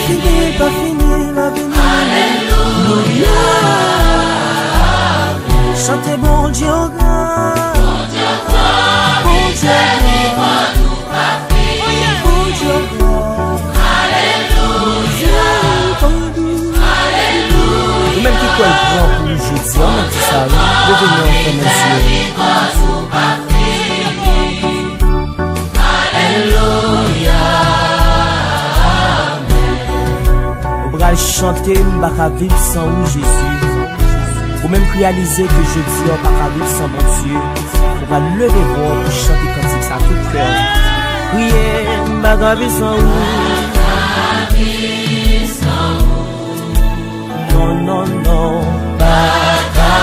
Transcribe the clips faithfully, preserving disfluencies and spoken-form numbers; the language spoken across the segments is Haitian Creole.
Fini, pa fini, pa fini. Alelouya. Chante Bondye w gran. Bondye w gran. Bondye w gran. Alelouya. Ou menm ki kwè l pran pou ou jodi a, ou menm ki sa, wi. Leve men w, fèmen zye w. Alelouya. Ou pral chante, "M pa ka viv san ou, Jezi." Ou menm ki reyalize ke jodi a ou pa ka viv san Bondye, ou pral leve vwa w pou chante kantik sa tout kè w. Kriye, "M pa ka viv san ou." Non, non, non, pa ka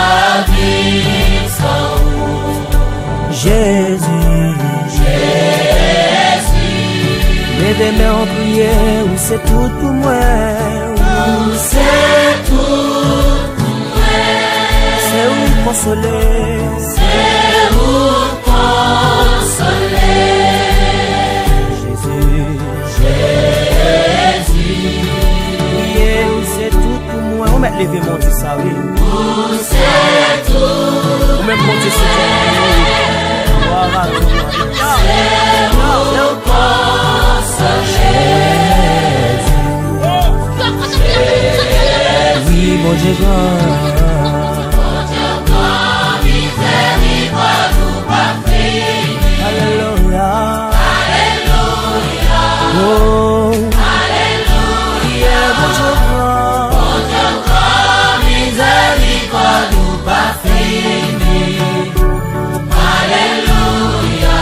viv san ou. Jezi, Jezi, leve men w, priye, ou se tout pou mwen. Ou se tout pou mwen. Se ou konsole. Se ou konsole. Jezi, Jezi, priye, ou se tout pou mwen. Ou mèt leve men w, di sa, wi. Ou se tout. Ou menm Bondye se tout pou mwen. Glwa a Dye. Se ou konsole. Jezi. Wi, Bondye gran. Bondye gran, mizèrikòd ou pa fini. Alelouya. Alelouya. Oh. Alelouya. Bondye gran. Bondye gran, mizèrikòd ou pa fini. Alelouya.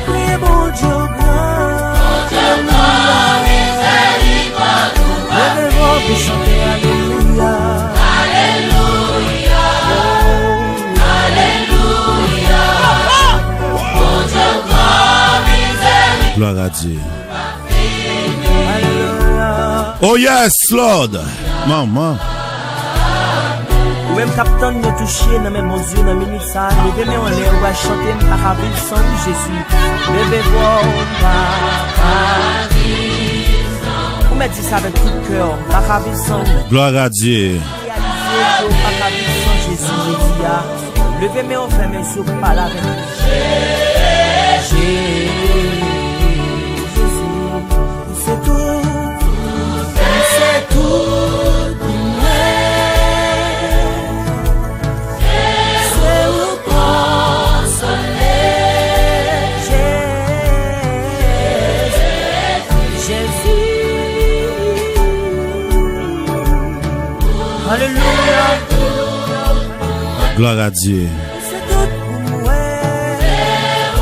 Kriye Bondye w gran. Bondye w gran, mizèrikòd ou pa fini. Leve vwa w pou chante alelouya. Alelouya. Alelouya. Bondye w gran, mizèrikòd. Gloire à Dieu. Alelouya. Oh yes, Lord. Manman. Ou menm k ap tann yon touche nan men Bondye nan minit sa a, leve men w anlè, ou pral chante, "M pa ka viv san ou, Jezi." Leve vwa w, "M pa ka viv san ou." Ou mèt di sa avèk tout kè w, "M pa ka viv san ou." Gloire à Dieu. Reyalize ke ou pa ka viv san Jezi jodi a. Leve men w, fèmen zye w, pale avèk li. Jezi. Ou se tout, ou se tout pou mwen. Se ou konsole. Jezi, Jezi. Alelouya. Gloire à Dieu. Se tout pou mwen.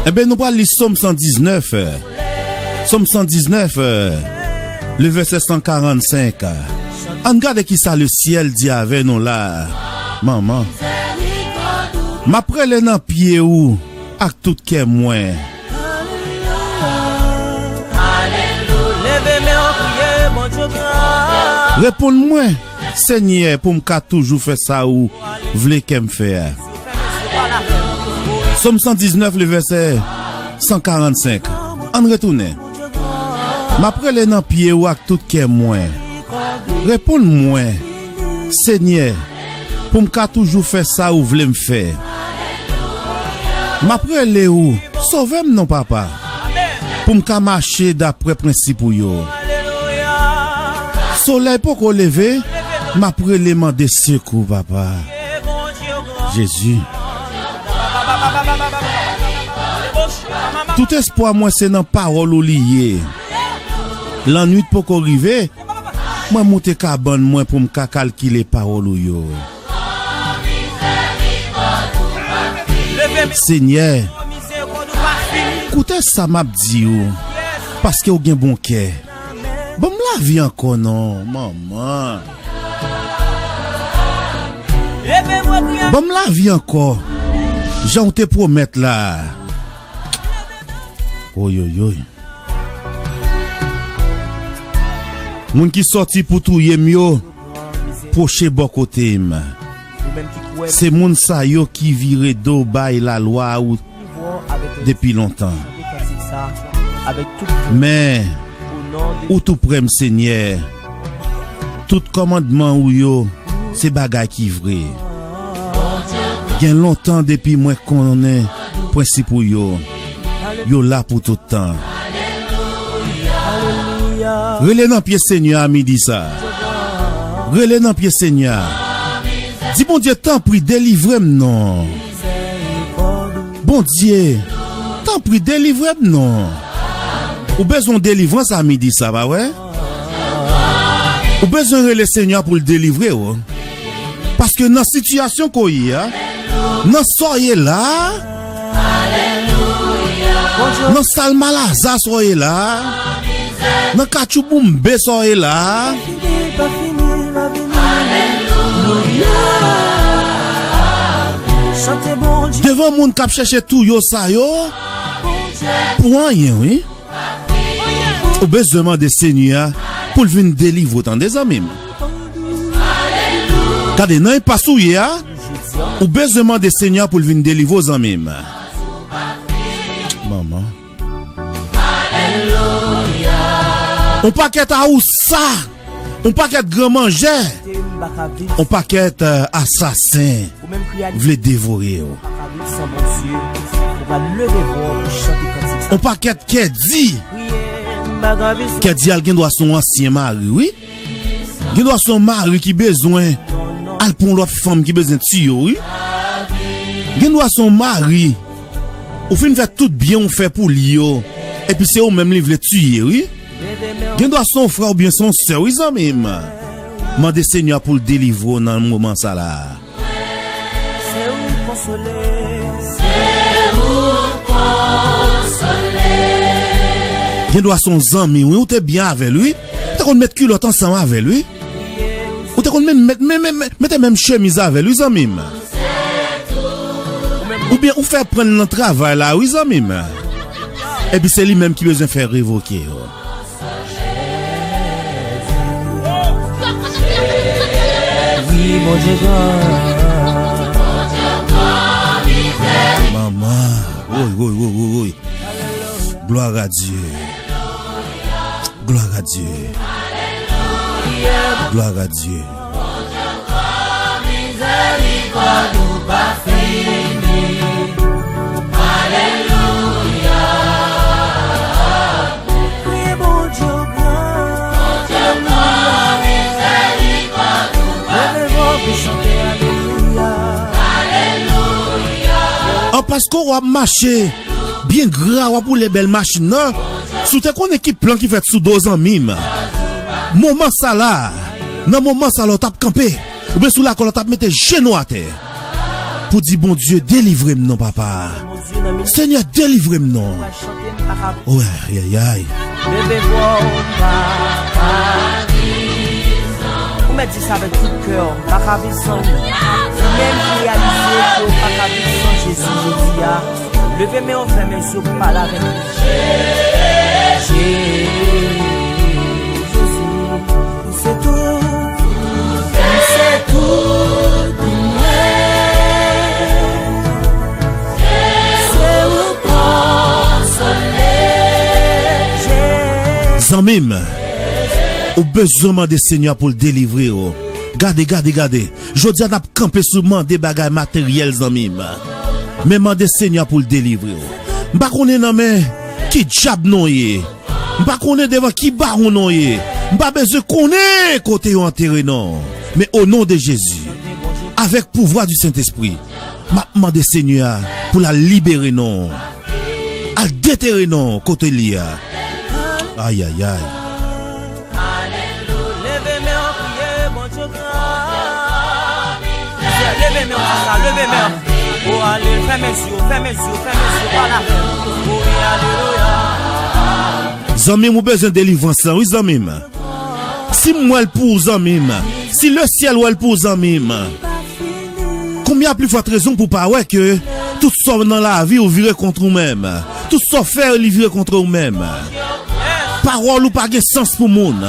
Enben, nou pral li Sòm san diznèf. Sòm san diznèf, euh, le vèsè san karannsenk. Ann gade kisa le syèl di avè nou la. Manman. M ap rele nan pye ou ak tout kè mwen. Leve men w, priye Bondye gran. Reponn mwen, Senyè, pou m ka toujou fè sa ou vle ke m fè a. Sòm san diznèf, le vèsè san karannsenk. Ann retounen. M ap rele nan pye ou ak tout kè mwen. Reponn mwen, Senyè, pou m ka toujou fè sa ou vle m fè. M ap rele ou, sove m non, Papa, pou m ka mache dapre prensip ou yo. Solèy poko leve, m ap rele mande sekou, Papa. Jezi. Tout espwa mwen se nan pawòl ou li ye. Lannwit poko rive, mwen moute kabann mwen pou m ka kalkile pawòl ou yo. Senyè, koute sa m ap di ou, paske w gen bon kè. Ban m lavi ankò non, manman. Ban m lavi ankò, jan w te pwomèt la. Oyoyoy. Moun ki sòti pou touye m yo, pwoche bò kote m. Se moun sa yo ki vire do bay lalwa ou depi lontan. Men, Ou tou prè m, Senyè. Tout kòmandman ou yo, se bagay ki vre. Gen lontan depi mwen konnen prensip ou yo. Yo la pou tout tan. Rele nan pye Senyè a midi sa. Rele nan pye Senyè a. Di Bondye, tanpri, delivre m non. Bondye, tanpri, delivre m non. Ou bezwen yon delivrans a midi sa, pa vre? Ou bezwen rele Senyè a pou l delivre w. Paske nan sitiyasyon ke w ye a, nan sa w ye la a, nan sal malaza sa w ye la a, nan katchouboumbe sa w ye la a, devan moun k ap chèche touye w sa yo, pou anyen, wi. Ou bezwen mande Senyè a pou l vin delivre w, tande, zanmi m. Gade, nan enpas ou ye a, ou bezwen mande Senyè a pou l vin delivre w, zanmi m. Manman. On pakèt awousa, on pakèt gran manjè, on pakèt, euh, asasen vle devore w. On pakèt kèdi, kèdi a l gen dwa se yon ansyen mari, wi. Gen dwa se yon mari ki bezwen al pran yon lòt fanm ki bezwen tiye w, wi. Gen dwa se yon mari ou fin fè tout byen ou fè pou li yo, epi se ou menm li vle tiye, wi. Gen dwa se yon frè oubyen se yon sè, wi, zanmi m. Mande Senyè a pou l delivre w nan moman sa la. Se ou konsole. Se ou konsole. Gen dwa se yon zanmi, wi, ou te byen avè l, wi. Ou te konn met kilòt ansanm avè l, wi. Ou te konn menm met, men, men, men, mete menm chemiz avè l, wi, zanmi m. Oubyen ou fè prann nan travay la, wi, zanmi m. Epi se li menm ki bezwen fè revoke yo. Wi, Bondye gran. Manman. Woy, woy, woy, woy, woy. Gloire à Dieu. Gloire à Dieu. Gloire à Dieu. Mizèrikòd ou pa fini. Alelouya. Kriye Bondye w gran. Bondye w gran, mizèrikòd ou pa fini. Leve vwa w pou chante alelouya. Alelouya. An paske w ap mache byen gra, w ap woule bèl machin nan. Si w te konnen ki plan ki fèt sou do w, zanmi m. Moman sa la, nan moman sa la, w t ap kanpe. Oubyen sou lakòl, w t ap mete jenou atè. Pou di, Bondye, delivre m non, papa. Senyè, delivre m non. Oy, ay, ay, ay. Leve vwa w, papa. Ou mèt di sa avèk tout kè w, m pa ka viv san ou. Ou menm ki reyalize ke w pa ka viv san Jezi jodi a, leve men w, fèmen zye w pou pale avèk li. Jezi, ou se tout, ou se tout pou mwen. Se ou konsole. Zanmi m, ou bezwen mande Senyè a pou l delivre w. Gade, gade, gade. Jodi a n ap kanpe sou mande bagay materyèl, zanmi m. Men mande Senyè a pou l delivre w. M pa konnen nan men ki dyab nou ye. M pa konnen devan ki bawon nou ye. M pa bezwen konnen kote yo antere nou. Men o non de Jezi, avèk pouvwa di Sentespri, m ap mande Senyè a pou l al libere nou. Al detere nou kote li a. Ay, ay, ay. Leve men w, priye Bondye gran. Leve men w, di sa, leve men w. O, ale, fèmen zye w, fèmen zye w, fèmen zye w, pale avè l. O, wi, alelouya. Zanmi m, ou bezwen delivrans lan, wi, zanmi m. Si m wè l pou ou, zanmi m, si lesyèl wè l pou ou, zanmi m, konbyen a pli fòt rezon pou w pa wè ke tout sa w nan lavi ou vire kont ou menm? Tout sa w fè, li vire kont ou menm. Pawòl ou pa gen sans pou moun.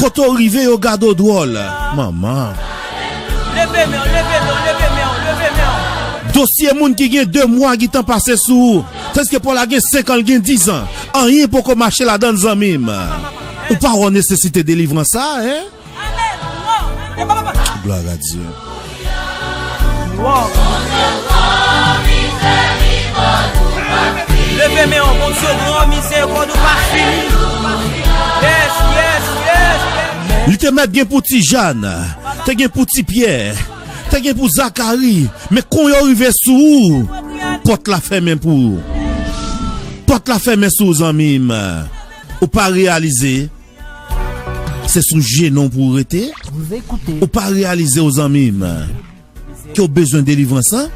Kote w rive, yo gade w dwòl. Manman. Leve men w, leve men w, leve men w, leve men w. Dosye moun ki gen de mwa gentan pase sou ou. Tandiske pa w la gen senk an, l gen diz an. Anyen poko mache ladan l, zanmi m. Ou pa wè nesesite delivrans sa, en? Glwa a Dye. Leve men w, Bondye gran, mizerikòd ou pa fini. Yes, yes, yes, yes. Li te mèt gen pou Ti Jàn, te gen pou Ti Pyè, te gen pou Zakari, men kon yo rive sou ou, pòt la fèmen pou ou. Pòt la fèmen sou ou, zanmi m. Ou pa reyalize se sou jenou w pou w rete? Ou pa reyalize, w zanmi m, ke w bezwen delivrans lan?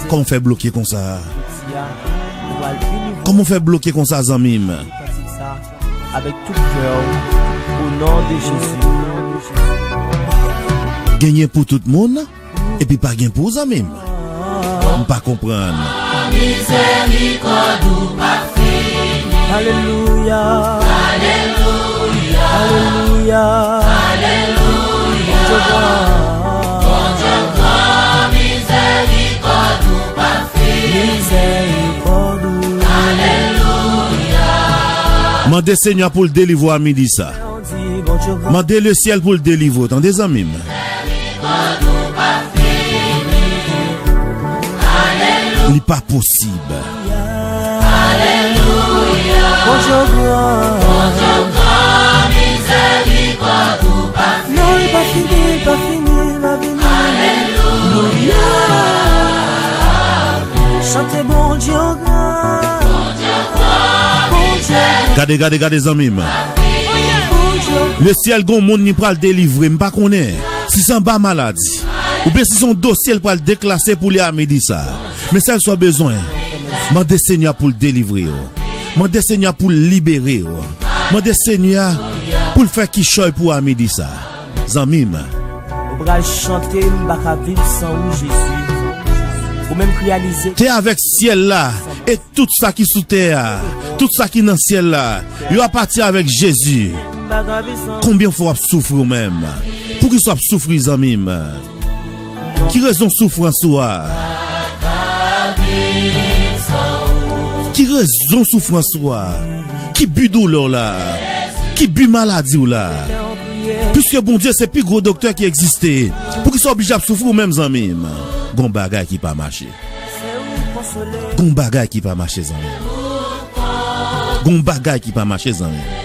Kòman w fè bloke konsa? Kòman w fè bloke konsa, zanmi m? Genyen pou tout moun, epi pa gen pou w, zanmi m. M pa konprann. Mizerikòd ou pa fini. Alelouya. Alelouya. Alelouya. Alelouya. Bondye gran. Bondye gran, mizerikòd ou pa fini. Mizerikòd ou. Alelouya. Mande Senyè a pou l delivre w a midi sa. Mande lesyèl pou l delivre w, tande, zanmi m. Li pa posib. Alelouya. Bondye gran. Bondye gran, mizerikòd ou pa fini. Non, li pa fini, li pa fini, li pa fini. Alelouya. Chante Bondye gran. Bondye gran. Bondye. Gade, gade, gade, zanmi m. Lesyèl gon moun li pral delivre, m pa konnen si se anba maladi, oubyen si se yon dosye l pral deklase pou li a midi sa. Men sèl sa w bezwen, mande Senyè a pou l delivre w. Mande Senyè a pou l libere w. Mande Senyè a pou l fè kichòy pou w a midi sa. Zanmi m. Ou pral chante, m pa ka viv san ou, Jezi. Ou menm ki reyalize. Te avèk syèl la, e tout sa ki sou tè a, tout sa ki nan syèl la, yo apati avèk Jezi. Konbyen fwa w ap soufri w menm? Poukisa w ap soufri, zanmi m? Ki rezon soufrans ou a? Ki rezon soufrans ou a? Ki bi doulè w la? Ki bi maladi w la? Piske Bondye se pi gwo doktè ki egziste, poukisa w oblije ap soufri w menm, zanmi m? Gon bagay ki pa mache. Gon bagay ki pa mache, zanmi m. Gon bagay ki pa mache, zanmi m.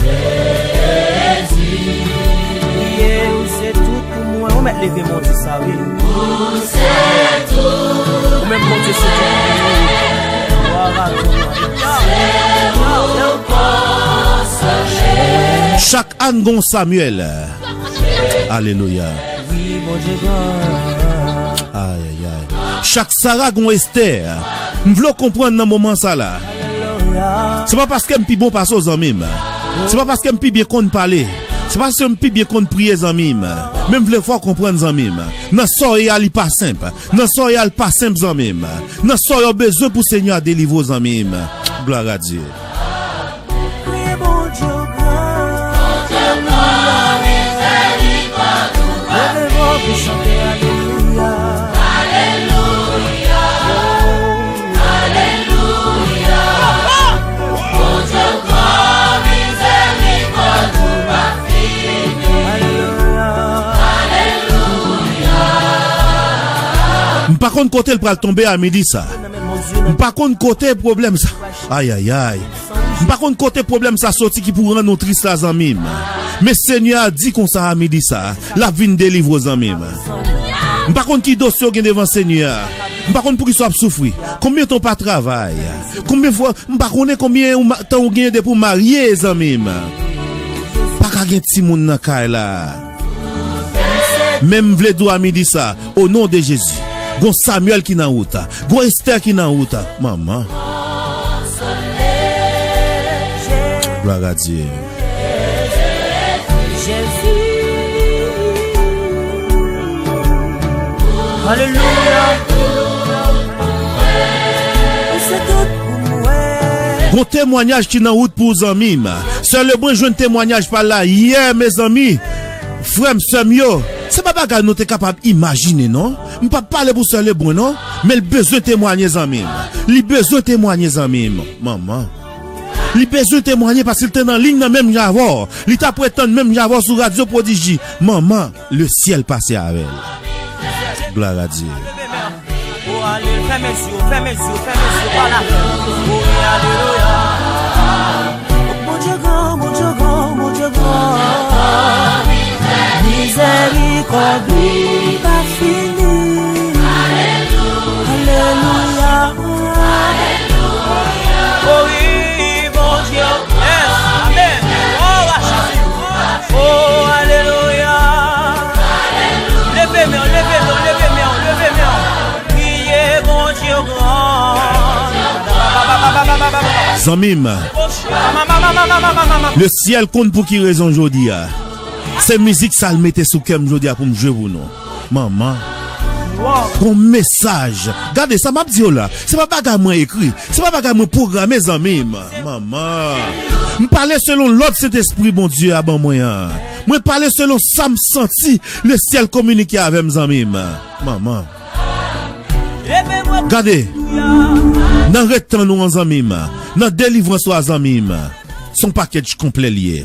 Jezi, ou se tout pou mwen. Ou mèt leve Bondye sa, wi. Ou se tout. Ou menm Bondye se tout pou mwen. Glwa a Bondye. Chak Ann gon Samyèl. Alelouya. Wi, Bondye gran. Ay, ay, ay. Chak Sara gon Estè. M vle w konprann nan moman sa la. Se pa paske m pi bon pase w, zanmi m. Se pa paske m pi byen konn pale. Se pa paske m pi byen konn priye, zanmi m. Men m vle fè w konprann, zanmi m. Nan sa w ye a, li pa senp. Nan sa w ye a, li pa senp, zanmi m. Nan sa w bezwen pou Senyè a delivre w, zanmi m. Glwa a Dye. Kriye Bondye w gran. Bondye w gran, mizelikòd ou pa fini. Leve vwa w pou chante alelouya. Alelouya. Alelouya. Bondye w gran, mizelikòd ou pa fini. Alelouya. Alelouya. M pa konn kote l pral tonbe a midi sa. M pa konn kote pwoblèm sa. Ay, ay, ay. M pa konn kote pwoblèm sa soti ki pou rann ou tris la, zanmi m. Men Senyè a di konsa a midi sa, l ap vin delivre w, zanmi m. M pa konn ki dosye w gen devan Senyè a. M pa konn poukisa w ap soufri. Konbyen tan w pa travay? Konbyen fwa, m pa konnen konbyen ou ma-, tan ou gen depi w marye, zanmi m. Pa ka gen timoun nan kay la. Men m vle di w a midi sa, o non de Jezi, gon Samyèl ki nan wout, gon Estè ki nan wout, manman. Glwa a Dye. Alelouya. Ou se tout pou mwen. Gon temwanyaj ki nan wout pou w, zanmi m. Sè Lebren jwenn temwanyaj pa l la yè, mezanmi. Frè m, sè m yo, se pa bagay nou te kapab imajine, non. M p ap pale pou sè Lebren, non. Men l bezwen temwanye, zanmi m. Li bezwen temwanye, zanmi m. Manman. Li bezwen temwaye paske li te nan liy nan menm jan avè w. Li t ap ret tann menm jan avè w sou radyo pwodiji. Manman, lesyèl pase avè l. Glwa a Dye. O ale, fèmen zye w, fèmen zye w, fèmen zye w, pale avè l. O wi, alelouya. Bondye gran, Bondye gran, Bondye gran. Mizèrikòd ou pa fini. Alelouya. O wi, Bondye. Yes, amèn. O, alelouya. Leve men w, leve men w, leve men w, leve men w. Priye Bondye gran. Zanmi m, lesyèl konn pou ki rezon jodi a. Se mizik sa l mete sou kè m jodi a pou m jwe pou nou. Manman. Gon mesaj. Gade sa m ap di w la. Se pa bagay mwen ekri. Se pa bagay mwen pwograme, zanmi m. Manman. M pale selon lòd Sentespri Bondye a ban mwen an. Mwen pale selon sa m santi lesyèl kominike avè m, zanmi m. Manman. Gade. Nan ret tann ou an, zanmi m. Nan delivrans ou a, zanmi m. Se yon package konplè li ye.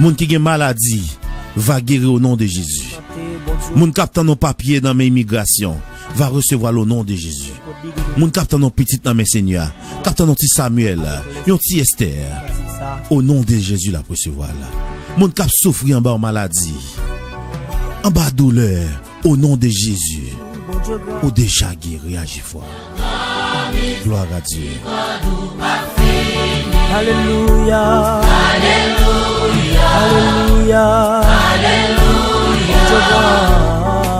Moun ki gen maladi va geri o non de Jezi. Moun k ap tann yon papye nan men imigrasyon va resevwa l o non de Jezi. Moun k ap tann yon pitit nan men Senyè a, k ap tann yon ti Samyèl, yon ti Estè, o non de Jezi l ap resevwa l. Moun k ap soufri anba yon maladi, anba doulè, o non de Jezi, ou deja geri, aji fò. Glwa a Dye. Alelouya. Alelouya.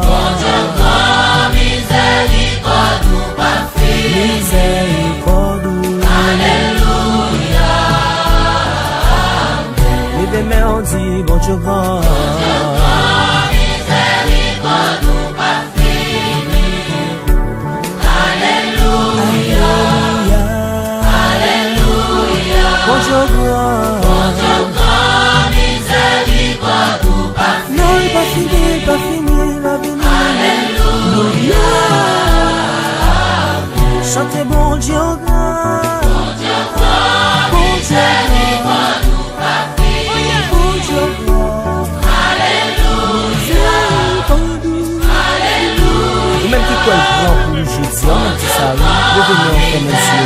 Bondye gran. Mizèrikòd ou. Leve men w, di Bondye gran. Alelouya. Alelouya. Bondye gran. Bondye gran, mizèrikòd ou pa fini. Non, li pa fini, li pa fini, li pa fini. Alelouya. Chante Bondye gran. Bondye gran, mizèrikòd ou. Ou menm ki kwè l pran pou li jodi a, ou menm di sa wi. Leve men w, fèmen zye w.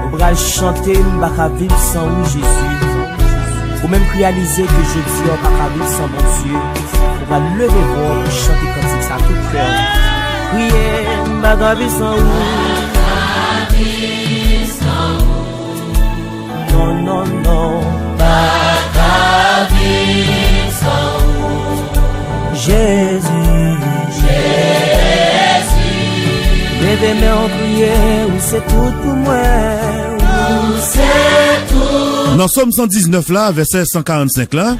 Ou pral chante, m pa ka viv san ou, Jezi. Ou menm ki reyalize ke jodi a ou pa ka viv san Bondye, ou pral leve vwa w pou chante kantik sa tout kè w. Kriye, m pa ka viv san ou. Non, non, non, m pa ka viv san ou. Jezi, Jezi, leve men w kriye, ou se tout pou mwen, ou se tout. Nan Sòm san diznèf la, vèsè san karannsenk la,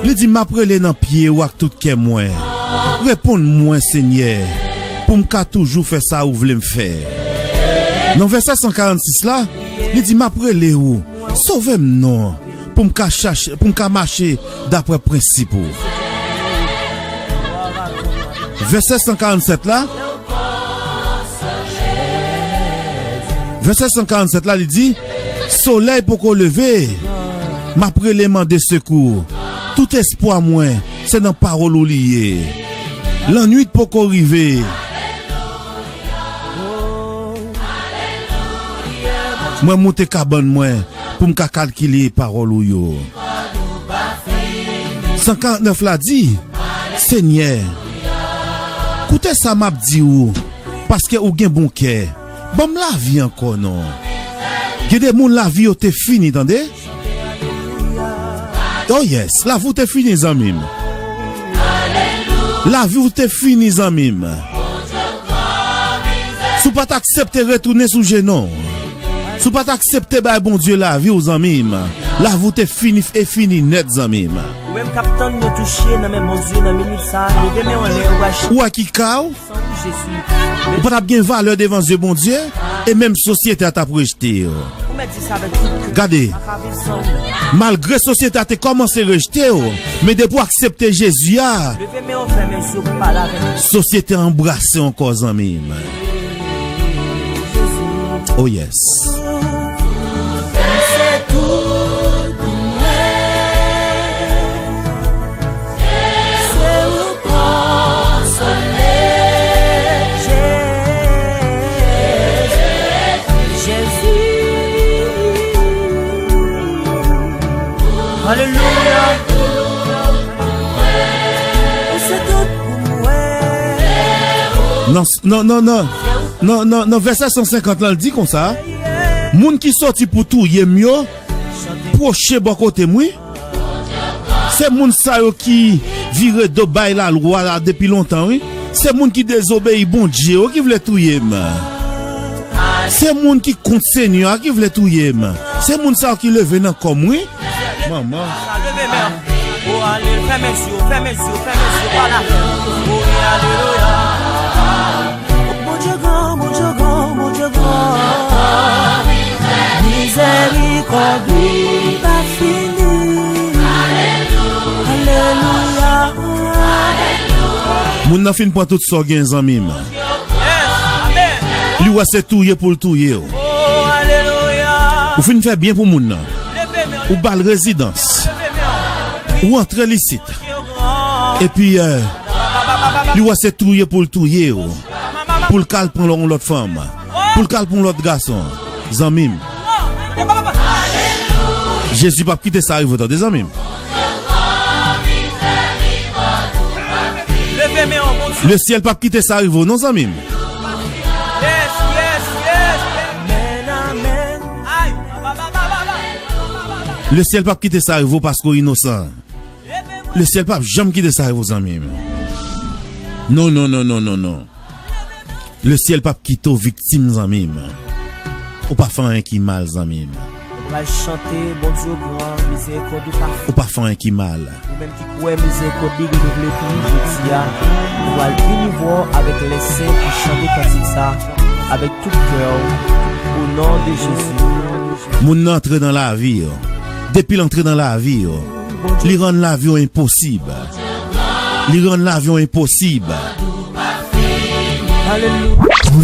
li di, "M ap rele nan pye w ak tout kè mwen. Reponn mwen, Senyè, pou m ka toujou fè sa ou vle m fè." Nan vèsè san karannsis la, li di, "M ap rele ou, sove m non, pou m ka chache, pou m ka mache daprè prensip ou." Vèsè san karannsèt la, vèsè san karannsèt la, li di, "Solèy poko leve, m ap rele mande sekou. Tout espwa mwen, se nan pawòl ou li ye. Lannwit poko rive. Mwen moute kabann mwen pou m ka kalkile pawòl ou yo." San karannèf la di, "Senyè, koute sa m ap di ou, paske ou gen bon kè. Ban m lavi ankò non." Gen de moun lavi yo te fini, tande. Oh yes, lavi w te fini, zanmi m. Lavi w te fini, zanmi m. Si w pa t aksepte retounen sou jenou w, si w pa t aksepte bay Bondye lavi w, zanmi m, lavi w te fini e fini nèt, zanmi m. Ou menm k ap tann yon touche nan men Bondye nan minit sa a, leve men w anlè, ou pral chante. Ou wè ki ka w? Ou pa t ap gen valè devan zye Bondye, e menm sosyete a t ap rejte w. Gade, malgre sosyete a te kòmanse rejte w, men depi w aksepte Jezi a, sosyete a anbrase w ankò, zanmi m. Oh yes. Alelouya. Ou se tout pou mwen. Nan, nan, nan, nan, nan, nan, nan vèsè san senkant lan, l di konsa, moun ki soti pou touye m yo, pwoche bò kote m, wi. Se moun sa yo ki vire do bay lalwa a depi lontan, wi. Se moun ki dezobeyi Bondye yo ki vle touye m. Se moun ki kont Senyè a ki vle touye m. Se moun sa yo ki leve nan kò m, wi. Manman. Sa leve men. O ale, fèmen zye w, fèmen zye w, fèmen zye w, pa la fè. O wi, alelouya. Bondye gran, Bondye gran, Bondye gran. Mizèrikòd li pa fini. Alelouya. Moun nan fin pran tout sa w gen, zanmi m. Li wè se touye pou l touye w. Ou fin fè byen pou moun nan. Ou ba l rezidans. Ou antre l isit. Epi, eh, li wè se touye pou l touye w. Pou l ka al pran yon lòt fanm. Pou l ka al pran yon lòt gason. Zanmi m. Jezi p ap kite sa rive w, tande, zanmi m. Lesyèl p ap kite sa rive w, non, zanmi m. Lesyèl p ap kite sa rive w paske w inosan. Lesyèl p ap janm kite sa rive w, zanmi m. Non, non, non, non, non, non. Lesyèl p ap kite w viktim, zanmi m. Ou pa fè anyen ki mal, zanmi m. Ou pral chante, Bondye w gran, mizerikòd ou pa fini. Ou pa fè anyen ki mal. Ou menm ki kwè mizerikòd li renouvle pou ou jodi a, ou pral beni vwa avèk lè sen ki chante kantik sa avèk tout kè w, o non de Jezi. Moun nan antre nan lavi w. Depi l antre nan lavi w, li rann lavi w enposib. Li rann lavi w enposib.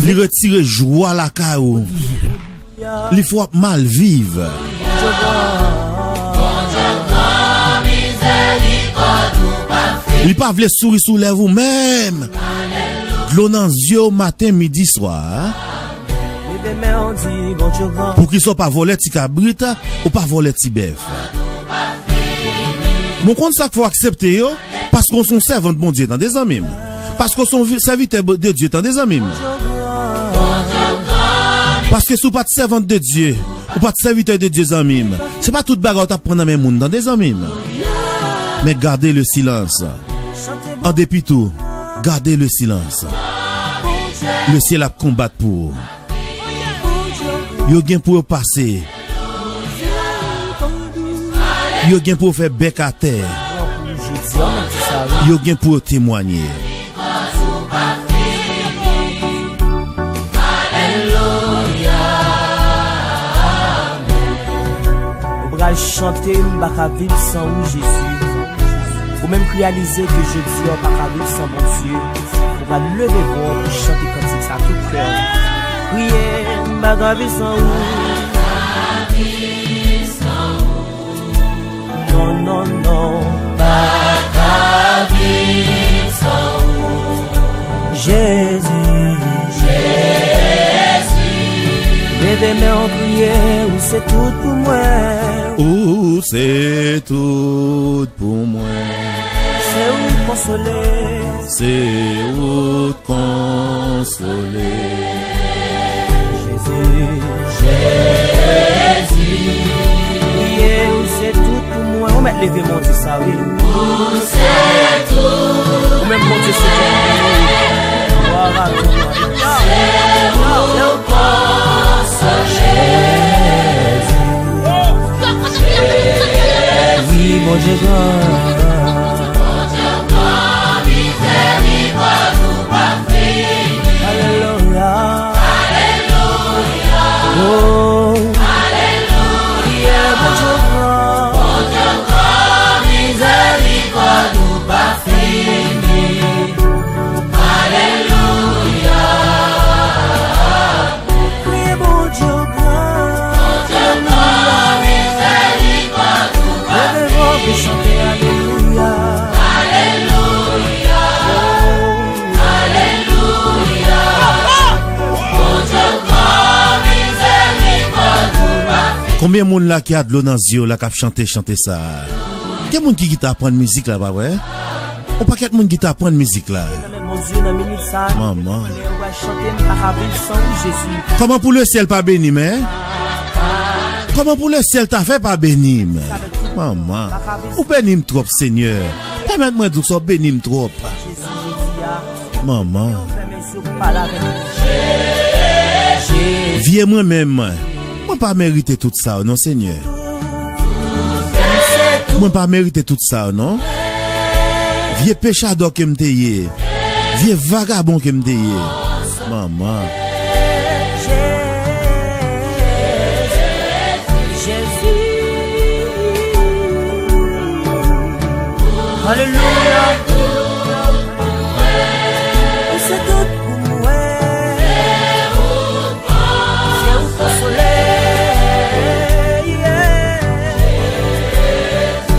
Li retire jwa lakay ou. Li fè w ap mal viv. Li pa vle souri sou lèv ou menm. Dlo nan zye w maten, midi, swa. Poukisa w pa vòlè ti kabrit, ou pa vòlè ti bèf? Bon, konn sa k fè w aksepte yo? Paske w se yon sèvant Bondye, tande, zanmi m. Paske w se yon vi-, sèvitè bo-, de Dye, tande, zanmi m. Paske si w pa t sèvant de Dye, ou pa t sèvitè de Dye, zanmi m, se pa tout bagay w t ap pran nan men moun, tande, zanmi m. Men gade le silans. An depi tou, gade le silans. Lesyèl ap konbat pou ou. Yo gen pou yo pase. Yo gen pou yo fè bèk atè. Yo gen pou yo temwanye. Ou pral chante, m pa ka viv san ou, Jezi. Ou menm ki reyalize ke jodi a w pa ka viv san Bondye, ou pral leve vwa w pou chante kantik sa tout kè w. Kriye, m pa ka viv san ou. Non, non, non, m pa ka viv san ou. Jezi, Jezi, leve men w, kriye, ou se tout pou mwen. Ou se tout pou mwen. Se ou k konsole. Se ou k konsole. Jezi, Jezi, priye, ou se tout pou mwen. Ou mèt leve men w di sa, wi. Ou se tout. Ou menm Bondye se tout pou mwen, wi. Glwa a Bondye. Jezi, Bondye gran. Alelouya. Oh. Konbyen moun la ki a dlo nan zye yo la k ap chante chante sa a? Gen moun ki kite aprann mizik la, pa vre? Yon pakèt moun kite aprann mizik la. Manman. Kòman pou lesyèl pa beni m, en? Kòman pou lesyèl ta fè pa beni m? Manman. Ou beni m twòp, Senyè. Pèmèt mwen di w sa, w beni m twòp. Manman. Vye mwen menm, mwen pa merite tout sa yo non, Senyè. Mwen pa merite tout sa yo non. Vye pechadò ke m te ye, vye vagabon ke m te ye. Manman. Jezi. Alelouya. Ou se tout pou mwen. Se ou k konsole.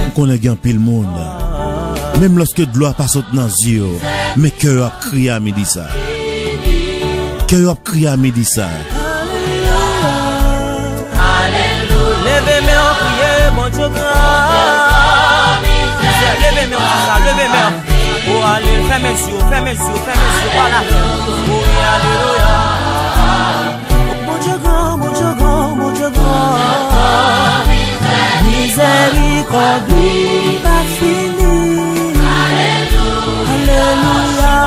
M konnen gen anpil moun, menm lòske dlo a pa sot nan zye yo, men kè yo ap kriye a midi sa. Kè yo ap kriye a midi sa. Alelouya. Leve men w, priye, Bondye gran. Leve men w, di sa, leve men w. O, ale, fèmen zye w, fèmen zye w, fèmen zye w, pale avè m. O, wi, alelouya. Bondye gran, Bondye gran, Bondye gran. Mizèrikòd ou pa fini. Alelouya.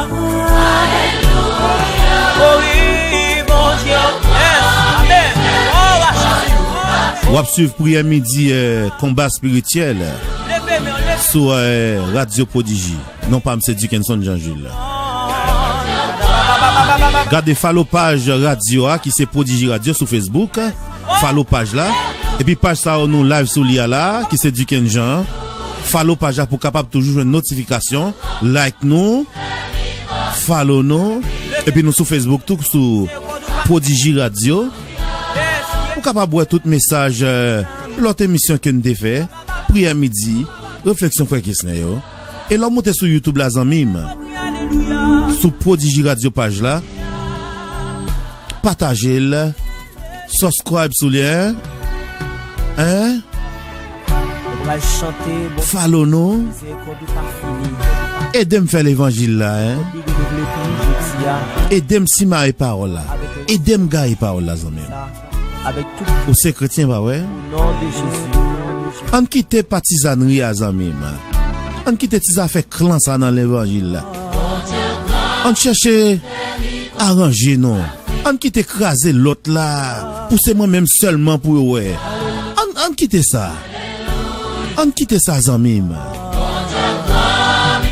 O wi, Bondye. Yes. Amèn. O, w ap swiv priyè midi, eh, konba espirityèl sou, eh, Radyo Pwodiji. Non pa m se Dickenson Jean Jules. Gade, follow paj radyo a ki se Pwodiji Radyo sou Facebook. Follow paj la. Epi paj sa yo nou live sou li a la, ki se Duken Jean. Follow paj la pou w kapab toujou jwenn notifikasyon. Like nou. Follow nou. Epi nou sou Facebook tou, sou Pwodiji Radyo. Ou kapab wè tout mesaj, eh, lòt emisyon ke n te fè, priyè midi, refleksyon frè Kesner yo. E lè w moute sou YouTube la, zanmi m, sou Pwodiji Radyo paj la, pataje l, subscribe sou li, en? En? Follow nou. Ede m fè levanjil la, en? Ede m simaye pawòl la. Ede m gaye pawòl la, zanmi m. Ou se kretyen, pa vre? Ann kite patizannri a, zanmi m. Ann kite ti zafè klan sa nan levanjil la. Ann chèche aranje nou. Ann kite kraze lòt la pou se mwen menm sèlman pou yo wè. Ann, ann kite sa. Ann kite sa, zanmi m.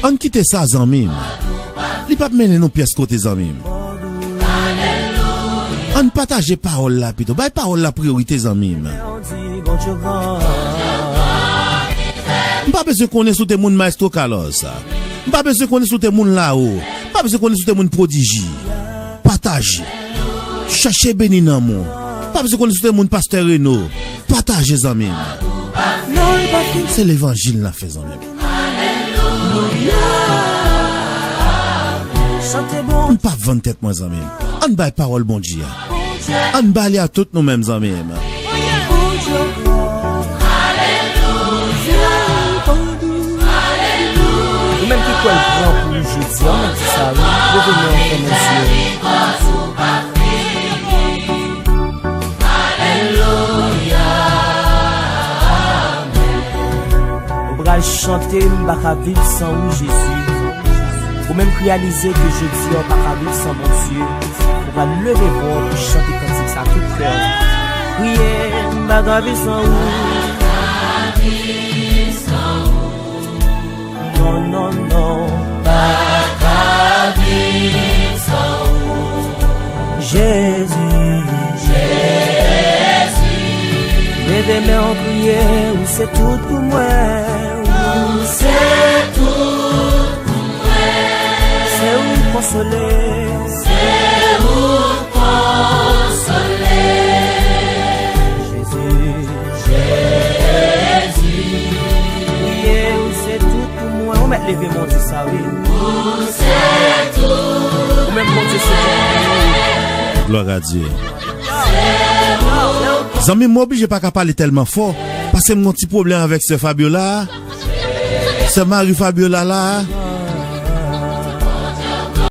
Ann kite sa, zanmi m. Li p ap mennen nou pyès kote, zanmi m. Ann pataje pawòl la pito. Bay pawòl la priyorite, zanmi m. M pa bezwen konnen si w te moun Maestro Carlos. M pa bezwen konnen si w te moun Lawo. M pa bezwen konnen si w te moun Pwodiji. Pataje. Chèche beni nanm ou. M pa bezwen konnen si w te moun Pastè Reno. Pataje, zanmi m. Se levanjil n ap fè, zanmi m. M p ap vann tèt mwen, zanmi m. Ann bay pawòl Bondye a. Ann ba li a tout nou menm, zanmi m. Ou menm ki kwè l pran pou ou jodi a, ou menm ki sa wi, leve men w, fèmen zye w. Ou pral chante, m pa ka viv san ou, Jezi. Ou menm k reyalize ke jodi a w pa ka viv san Bondye, ou pral leve vwa w pou chante kantik sa tout kè w. Kriye, m pa ka viv san ou. Non, non, non, pa ka viv san ou. Jezi, Jezi, leve men w, kriye, ou se tout pou mwen. Ou se tout pou mwen. Se ou k konsole. Se ou k konsole. Jezi, Jezi, kriye, ou se tout pou mwen. Ou mèt leve men w, di sa wi. Ou se tout. Ou menm Bondye se tout pou mwen. Gloire à Dieu. Zanmi m, mwen oblije pa ka pale tèlman fò, paske m gon ti pwoblèm avèk sè Fabiola a. Sè mari Fabiola la a.